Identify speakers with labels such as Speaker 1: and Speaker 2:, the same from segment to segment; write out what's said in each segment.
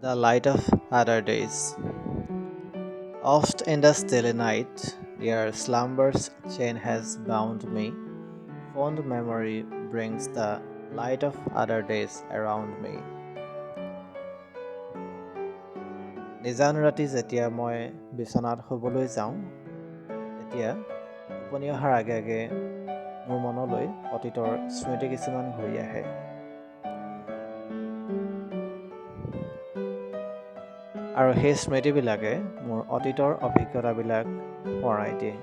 Speaker 1: The light of other days. Oft in the stilly night, ere slumber's chain has bound me, fond memory brings the light of other days around me. নিজান ৰাতি যেতিয়া মই বিচনাত শুবলৈ যাওঁ, তেতিয়া টোপনি অহাৰ আগে আগে মোৰ মনলৈ অতীতৰ স্মৃতি কিছুমান ঘূৰি আহে। আৰু সেই স্মৃতিবিলাকে মোৰ অতীতৰ অভিজ্ঞতাবিলাক সোঁৱৰাই দিয়ে।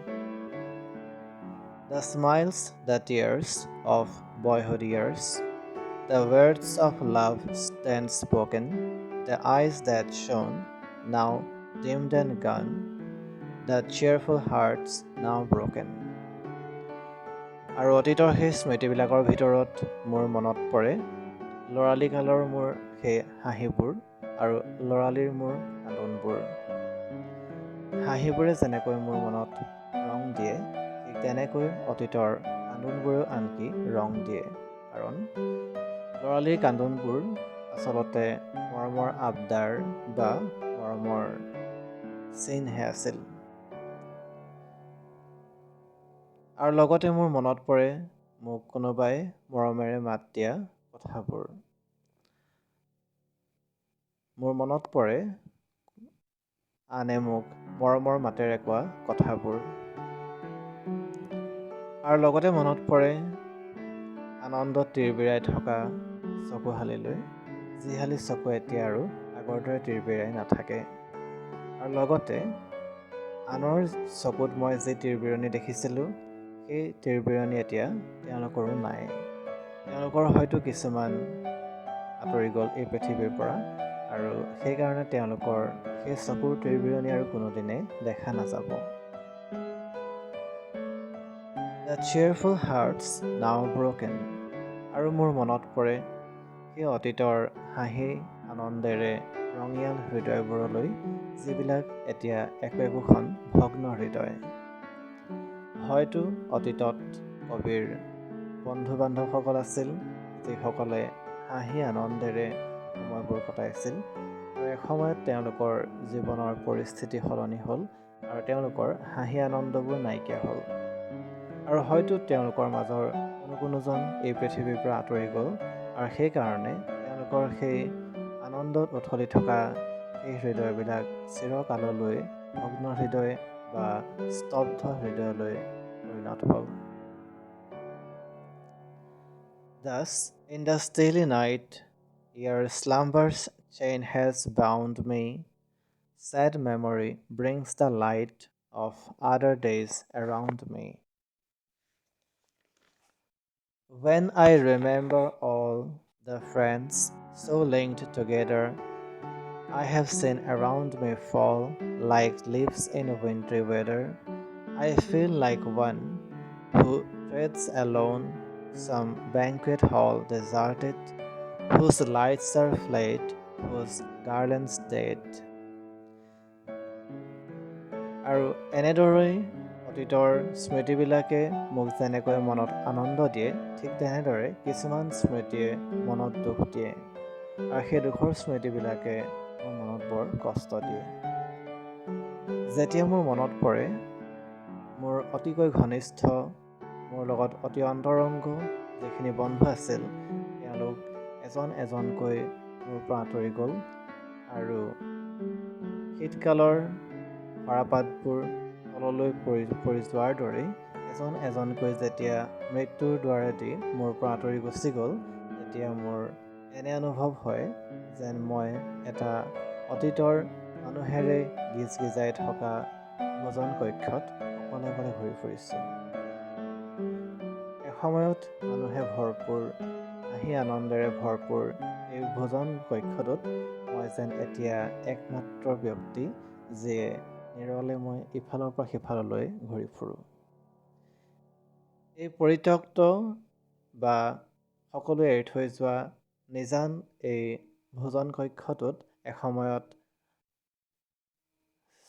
Speaker 1: The smiles, the tears of boyhood years, the words of love then spoken, the eyes that shone, now dimmed and gone, the cheerful hearts now broken. আৰু অতীতৰ সেই স্মৃতিবিলাকৰ ভিতৰত মোৰ মনত পৰে ল'ৰালিকালৰ মোৰ সেই হাঁহিবোৰ আৰু ল'ৰালিৰ মোৰ কান্দোনবোৰ। হাঁহিবোৰে যেনেকৈ মোৰ মনত ৰং দিয়ে, ঠিক তেনেকৈ অতীতৰ কান্দোনবোৰেও আনকি ৰং দিয়ে। কাৰণ ল'ৰালিৰ কান্দোনবোৰ আচলতে মৰমৰ আবদাৰ বা মৰমৰ চিনহে আছিল। আৰু লগতে মোৰ মনত পৰে মোক কোনোবাই মৰমেৰে মাত দিয়া কথাবোৰ। মোৰ মনত পৰে আনে মোক মৰমৰ মাতেৰে কোৱা কথাবোৰ। আৰু লগতে মনত পৰে আনন্দত তিৰবিৰাই থকা চকুহালিলৈ, যিহালি চকু এতিয়া আৰু আগৰ দৰে তিৰবিৰাই নাথাকে। আৰু লগতে আনৰ চকুত মই যি তিৰবিৰণি দেখিছিলোঁ, সেই তিৰবিৰণি এতিয়া তেওঁলোকৰো নাই। তেওঁলোকৰ হয়তো কিছুমান আঁতৰি গ'ল এই পৃথিৱীৰ পৰা, আৰু সেইকাৰণে তেওঁলোকৰ সেই চকুৰ তিৰবিৰণি আৰু কোনোদিনে দেখা নাযাব। The cheerful hearts now broken. আৰু মোৰ মনত পৰে সেই অতীতৰ হাঁহি আনন্দেৰে ৰঙিয়াল হৃদয়বোৰলৈ, যিবিলাক এতিয়া একো একোখন ভগ্ন হৃদয়। হয়তো অতীতত কবিৰ বন্ধু বান্ধৱসকল আছিল, যিসকলে হাঁহি আনন্দেৰে সময়বোৰ কটাইছিল, আৰু এসময়ত তেওঁলোকৰ জীৱনৰ পৰিস্থিতি সলনি হ'ল আৰু তেওঁলোকৰ হাঁহি আনন্দবোৰ নাইকিয়া হ'ল। আৰু হয়তো তেওঁলোকৰ মাজৰ কোনো কোনোজন এই পৃথিৱীৰ পৰা আঁতৰি গ'ল, আৰু সেইকাৰণে তেওঁলোকৰ সেই আনন্দত উথলি থকা সেই হৃদয়বিলাক চিৰকাললৈ ভগ্ন হৃদয় বা স্তব্ধ হৃদয়লৈ পৰিণত হ'ল। Thus, in the stilly night, ere slumber's chain has bound me, sad memory brings the light of other days around me. When I remember all the friends so linked together, I have seen around me fall like leaves in wintry weather. I feel like one who treads alone some banquet hall deserted, whose lights are fled, whose garlands dead. আৰু এনেদৰেই অতীতৰ স্মৃতিবিলাকে মোক যেনেকৈ মনত আনন্দ দিয়ে, ঠিক তেনেদৰে কিছুমান স্মৃতিয়ে মনত দুখ দিয়ে, আৰু সেই দুখৰ স্মৃতিবিলাকে মোৰ মনত বৰ কষ্ট দিয়ে। যেতিয়া মোৰ মনত পৰে মোৰ অতিকৈ ঘনিষ্ঠ, মোৰ লগত অতি অন্তৰংগ যিখিনি বন্ধু আছিল, তেওঁলোক এজন এজনকৈ মোৰ পৰা আঁতৰি গ'ল, আৰু শীতকালৰ সৰাপাতবোৰ তললৈ পৰি পৰি যোৱাৰ দৰেই এজন এজনকৈ যেতিয়া মৃত্যুৰ দুৱাৰেদি মোৰ পৰা আঁতৰি গুচি গ'ল, তেতিয়া মোৰ এনে অনুভৱ হয় যেন মই এটা অতীতৰ মানুহেৰে গিজ গিজাই থকা ভোজন কক্ষত অকলে অকলে ঘূৰি ফুৰিছোঁ। এসময়ত মানুহে ভৰপূৰ, হাঁহি আনন্দেৰে ভৰপূৰ এই ভোজন কক্ষটোত মই যেন এতিয়া একমাত্ৰ ব্যক্তি, যিয়ে নিৰলে মই ইফালৰ পৰা সিফাললৈ ঘূৰি ফুৰোঁ। এই পৰিত্যক্ত বা সকলোৱে এৰি থৈ যোৱা নিজান এই ভোজন কক্ষটোত এসময়ত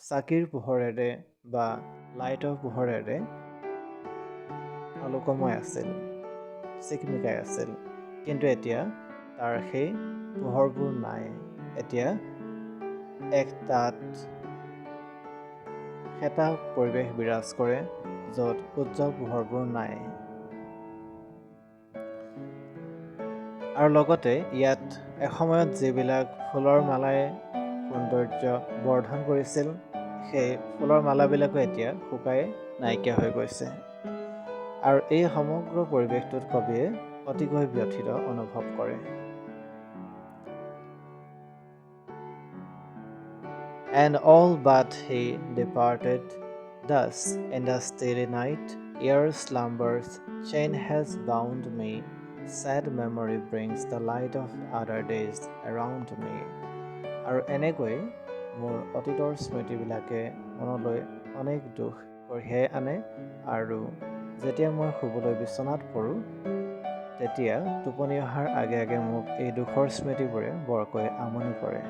Speaker 1: চাকিৰ পোহৰেৰে বা লাইটৰ পোহৰেৰে আলোকময় আছিল, চিকমিকাই আছিল। কিন্তু এতিয়া তাৰ সেই পোহৰবোৰ নাই। এতিয়া এক তাত শেঁতা পৰিৱেশ বিৰাজ কৰে, য'ত উজ্জ্বল পোহৰবোৰ নাই। আৰু লগতে ইয়াত এসময়ত যিবিলাক ফুলৰ মালাই সৌন্দৰ্য বৰ্ধন কৰিছিল, সেই ফুলৰ মালাবিলাকো এতিয়া শুকাই নাইকিয়া হৈ গৈছে। আৰু এই সমগ্ৰ পৰিৱেশটোত কবিয়ে অতিকৈ ব্যথিত অনুভৱ কৰে। And all but he departed thus in the stilly night, ere slumber's chain has bound me, sad memory brings the light of other days around me. আৰু এনেকৈ মোৰ অতীতৰ স্মৃতিবিলাকে মনলৈ অনেক দুখ কঢ়িয়াই আনে আৰু যেতিয়া মই শুবলৈ বিচনাত পৰোঁ, তেতিয়া টোপনি অহাৰ আগে আগে মোক এই দুখৰ স্মৃতিবোৰে বৰকৈ আমনি কৰে।